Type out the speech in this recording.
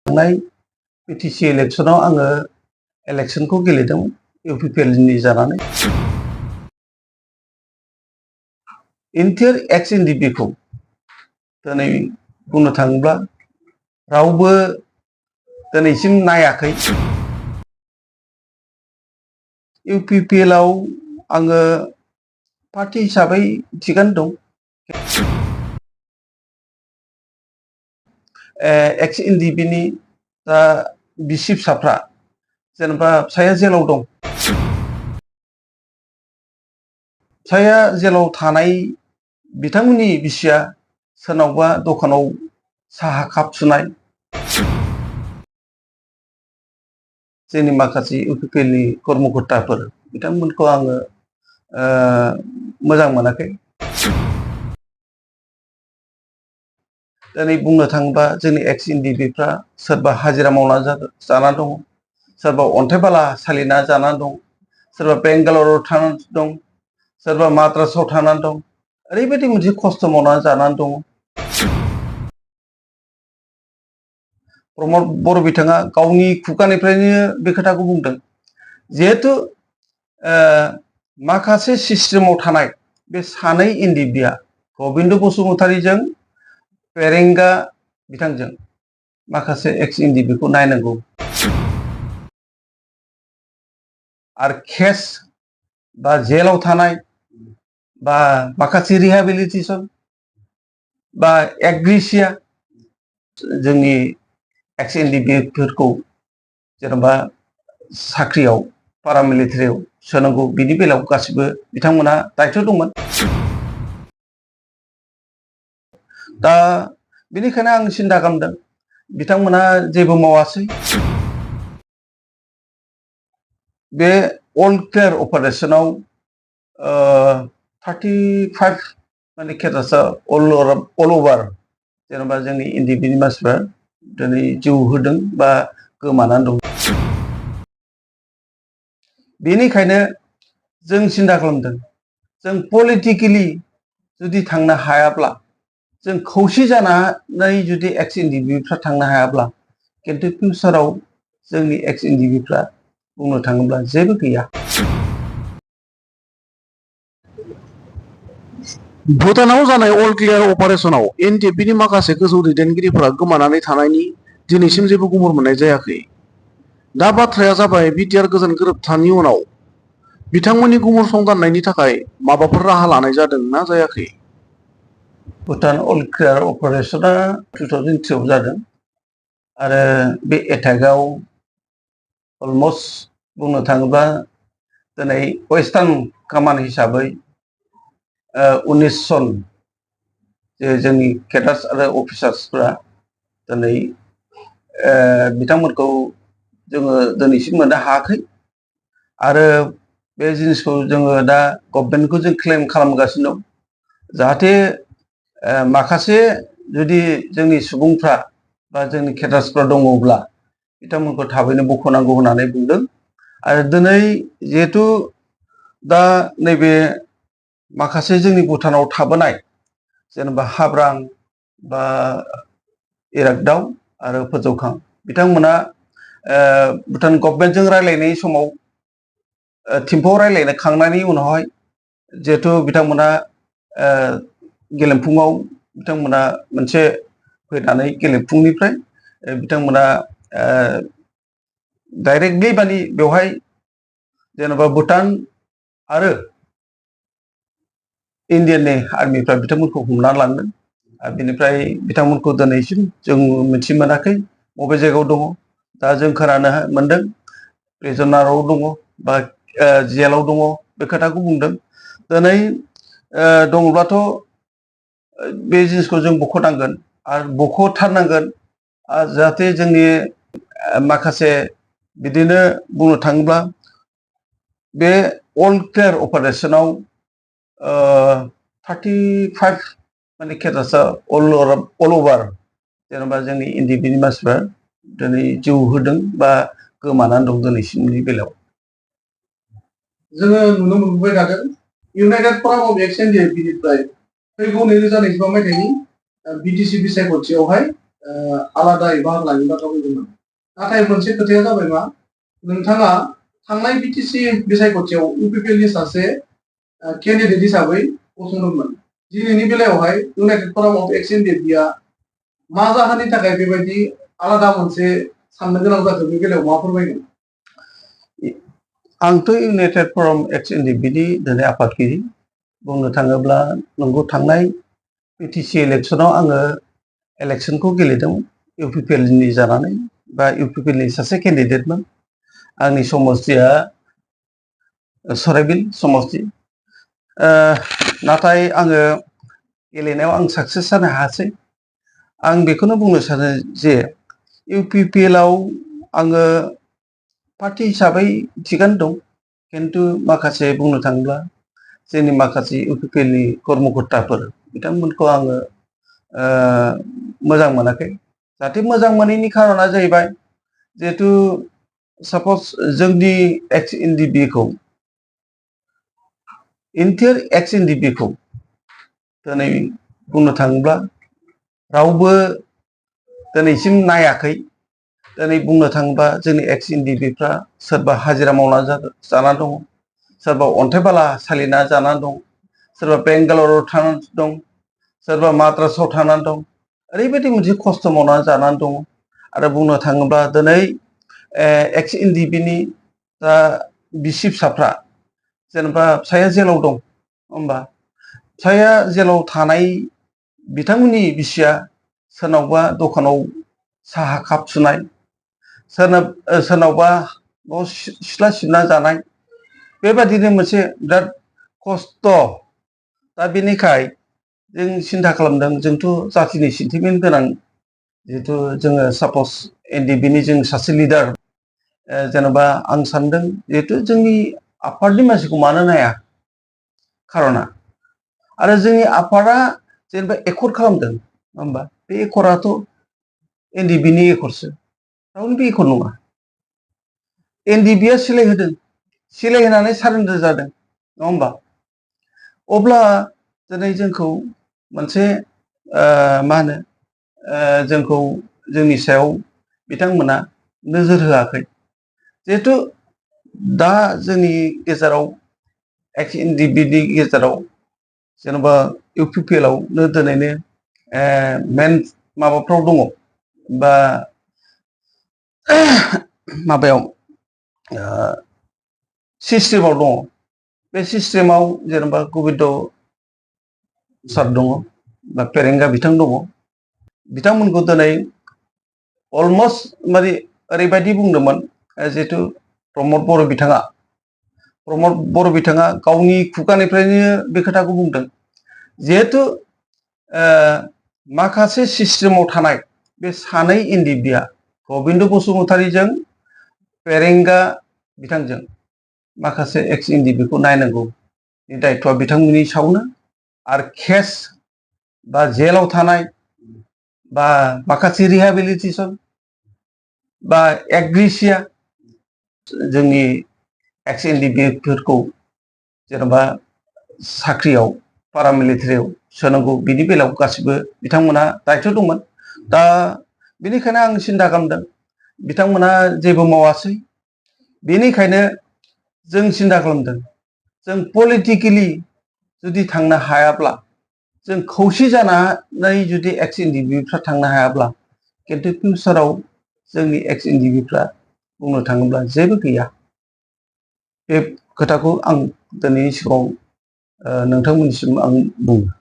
BTC इलेक्शनाव आङो इलेक्शनखौ गेलेदोंमोन UPPLनि जानानै इन्टियार एक्स NDB खौ दिनै बुंनो थाङोब्ला रावबो दिनैसिम नायाखै UPPL आव आङो पार्टी हिसाबै थिगानो दं एक्स NDB नि दा बिसि फिसाफ्रा जेनेबा फिसाया जेलाव दं फिसाया जेलाव थानाय बिथांमोननि बिसिया सोरनावबा दखानाव साहा काप सुनाय जोंनि माखासे UPPL नि कर्मकर्ताफोर बिथांमोनखौ आङो मोजां मोनाखै दिनै बुंनो थाङोबा जोंनि एक्स NDB फ्रा सोरबा हाजिरा मावना जाना दं सोरबा अन्थाइ बाला सालिना जाना दं सोरबा बेंगालराव थानानै दं सोरबा माद्रासाव थानानै दं ओरैबायदि मोनसे खस्थ' मावना जानानै दं प्रमद बर' बिथाङा गावनि खुगानिफ्रायनो बे खोथाखौ बुंदों जिहेतु माखासे सिस्टेमाव थानाय बे सानै NDB आ गबिन्द बसुमतारीजों पेरेंगा बिथांजों माखासे एक्स NDB खौ नायनांगौ आरो केस बा जेलाव थानाय बा माखासे रिहेबिलिटेसन बा एग्रिसिया जोंनि एक्स NDB फोरखौ जेनेबा साख्रियाव पारामिलिटारियाव सोनांगौ बिनि बेलायाव गासिबो बिथांमोना दायथ' दंमोन दा बेनिखायनो आं सिन्था खालामदों बिथांमोना जेबो मावासै बे अल क्लियार अपारेशनाव 35 माने केटासा अल अभार जेनेबा जोंनि NDB नि मानसिफ्रा दिनै जिउ होदों बा गोमानानै दं बेनिखायनो जों सिन्था खालामदों जों पलिटिकेलि जुदि थांनो हायाब्ला जों खौसे जानानै जुदि एक्स NDB फ्रा थांनो हायाब्ला किन्तु फिउचाराव जोंनि एक्स NDB फ्रा बुंनो थाङोब्ला जेबो गैया भुटानाव जानाय अल क्लियार अपारेशनाव NDB नि माखासे गोजौ दैदेनगिरिफोरा गोमानानै थानायनि दिनैसिम जेबो गुमुर मोननाय जायाखै दा बाथ्राया जाबाय BTR गोजोन गोरोबथानि उनाव बिथांमोननि गुमुर संदाननायनि थाखाय माबाफोर राहा लानाय जादों ना जायाखै भुटान अल क्लियार अपारेशना 2003 आव जादों आरो बे एटाकआव अलमस्ट बुंनो थाङोब्ला दिनै वेस्टार्न कमान्ड हिसाबै 19 जन जे जोंनि केडार्स आरो अफिसार्सफ्रा दिनै बिथांमोनखौ जोङो दिनैसिम मोननो हायाखै आरो बे जिनिसखौ जोङो दा गभर्नमेन्टखौ जों क्लेम खालामगासिनो दं जाहाथे माखासे जुदि जोंनि सुबुंफ्रा बा जोंनि केडार्सफ्रा दङब्ला बिथांमोनखौ थाबैनो बख'नांगौ होननानै बुंदों आरो दिनै जिहेतु दा नैबे माखासे जोंनि भुटानाव थाबोनाय जेनेबा हाब्रां बा इरागदाव आरो फोजौखां बिथांमोना भुटान गभर्नमेन्टजों रायलायनाय समाव थिम्फुआव रायलायनो खांनायनि उनावहाय जिहेतु बिथांमोना गेलेमफुङाव बिथांमोना मोनसे फैनानै गेलेमफुंनिफ्राय बिथांमोना डाइरेक्टलि माने बेवहाय जेनेबा भुटान आरो इन्डियाननि आर्मिफ्रा बिथांमोनखौ हमना लांदों आरो बिनिफ्राय बिथांमोनखौ दिनैसिम जों मिथि मोनाखै बबे जायगायाव दङ दा जों खोनानो मोनदों प्रिजनाराव दङ बा जेलाव दङ बे खोथाखौ बुंदों दिनै दङब्लाथ' बे जिनिसखौ जों बख'नांगोन आरो बख'थारनांगोन जाहाथे जोंनि माखासे बिदिनो बुंनो थाङोब्ला बे अल क्लियार अपारेशनाव 35 माने केटासा अल अभार जेनेबा जोंनि NDB नि मानसिफ्रा दिनै जिउ होदों बा गोमानानै दं दिनैसिमनि बेलायाव जोङो नुनो मोनबाय थादों इउनाइटेड फराम अफ एक्स NDB निफ्राय फैगौ 2025 मायथाइनि BTC बिसायख'थियावहाय आलादायै बाहागो लानो बाथ्रा बुंदोंमोन नाथाय मोनसे खोथाया जाबाय मा नोंथाङा थांनाय बिटिसि बिसायख'थियाव इउपिपिएलनि सासे केन्डिडेट हिसाबै गसंदोंमोन दिनैनि बेलायावहाय इउनाइटेड फराम अफ एक्स एनडिएफबिआ मा जाहोननि थाखाय बेबायदि आलादा मोनसे साननो गोनां जाखो बे बेलायाव मा फोरमायगोन आंथ' इउनाइटेड फराम एक्स एनडिएफबिनि दिनै आफादगिरि बुंनो थाङोब्ला नंगौ थांनाय बिटिसि इलेक्सनाव आङो इलेक्सनखौ गेलेदोंमोन इउपिपिएलनि जानानै बा इउपिपिएलनि सासे केन्डिडेटमोन आंनि समस्थिया सराइबिल समस्ति नाथाय आङो गेलेनायाव आं साक्सेस जानो हायासै आं बेखौनो बुंनो सानो जे इउपिपिएलआव आङो पार्टी हिसाबै थिगानो दं खिन्थु माखासे बुंनो थाङोब्ला जोंनि माखासे इउपिपिएलनि कर्मकर्ताफोर बिथांमोनखौ आङो मोजां मोनाखै जाहाथे मोजां मोनैनि खारना जाहैबाय जिहेतु सापज जोंनि एक्स एनडिएफबिखौ इन्टायर एक्स एनडिएफबिखौ दिनै बुंनो थाङोब्ला रावबो दिनैसिम नायाखै दिनै बुंनो थाङोबा जोंनि एक्स एनडिएफबिफ्रा सोरबा हाजिरा मावना जाना दङ सोरबा अन्थाइ बाला सालिना जाना दं सोरबा बेंगालराव थानानै दं सोरबा माद्रासाव थानानै दं ओरैबायदि मोनसे खस्थ' मावनानै जानानै दङ आरो बुंनो थाङोब्ला दिनै एक्स एनडिएफबिनि दा बिसि फिसाफ्रा जेनेबा फिसाया जेलाव दं होमबा फिसाया जेलाव थानाय बिथांमोननि बिसिया सोरनावबा दखानाव साहा काप सुनाय सोरनावबा न' सिथ्ला सिबना जानाय बेबादिनो मोनसे बिराद खस्थ' दा बेनिखाय जों सिन्था खालामदों जोंथ' जातिनि सेन्टिमेन्ट गोनां जिहेतु जोङो सापज एनडिएफबिनि जों सासे लिडार जेनेबा आं सानदों जिहेतु जोंनि आफादनि मानसिखौ मानो नाया खार'ना आरो जोंनि आफादा जेनेबा एकर्ड खालामदों होमबा बे एकर्डआथ' एनडिएफबिनि एकर्डसो रावनिबो एकर्ड नङा एनडिएफबिआ सिलायहोदों सिलायहोनानै सारेन्डार जादों नङा होमबा अब्ला दिनै जोंखौ मोनसे मा होनो जोंखौ जोंनि सायाव बिथांमोना नोजोर होआखै जिहेतु दा जोंनि गेजेराव एक्स एनडिएफबिनि गेजेराव जेनेबा इउपिपिएलआवनो दिनैनो मेन माबाफ्राव दङ बा माबायाव सिस्टेमाव दङ बे सिस्टेमाव जेनेबा गबिन्द सार दङ बा फेरेंगा बिथां दङ बिथांमोनखौ दिनै अलमस्ट माने ओरैबायदि बुंदोंमोन जिहेतु प्रमद बर' बिथाङा गावनि खुगानिफ्रायनो बे खोथाखौ बुंदों जिहेतु माखासे सिस्टेमाव थानाय बे सानै एनडिएफबिआ गबिन्द बसुमतारीजों फेरेंगा बिथांजों माखासे एक्स एनडिएफबिखौ नायनांगौ दायथ'आ बिथांमोननि सायावनो आरो केस बा जेलाव थानाय बा माखासे रिहेबिलिटेसन बा एग्रिसिया जोंनि एक्स एनडिएफबिफोरखौ जेनेबा साख्रियाव पारामिलिटारियाव सोनांगौ बिनि बेलायाव गासिबो बिथांमोना दायथ' दंमोन दा बेनिखायनो आं सिन्था खालामदों बिथांमोना जेबो मावासै बेनिखायनो जों सिन्था खालामदों जों पलिटिकेलि जुदि थांनो हायाब्ला जों खौसे जानानै जुदि एक्स एनडिएफबिफ्रा थांनो हायाब्ला खिन्थु फिउचाराव जोंनि एक्स एनडिएफबिफ्रा बुंनो थाङोब्ला जेबो गैया बे खोथाखौ आं दिनैनि सिगाङाव नोंथांमोननिसिम आं बुङो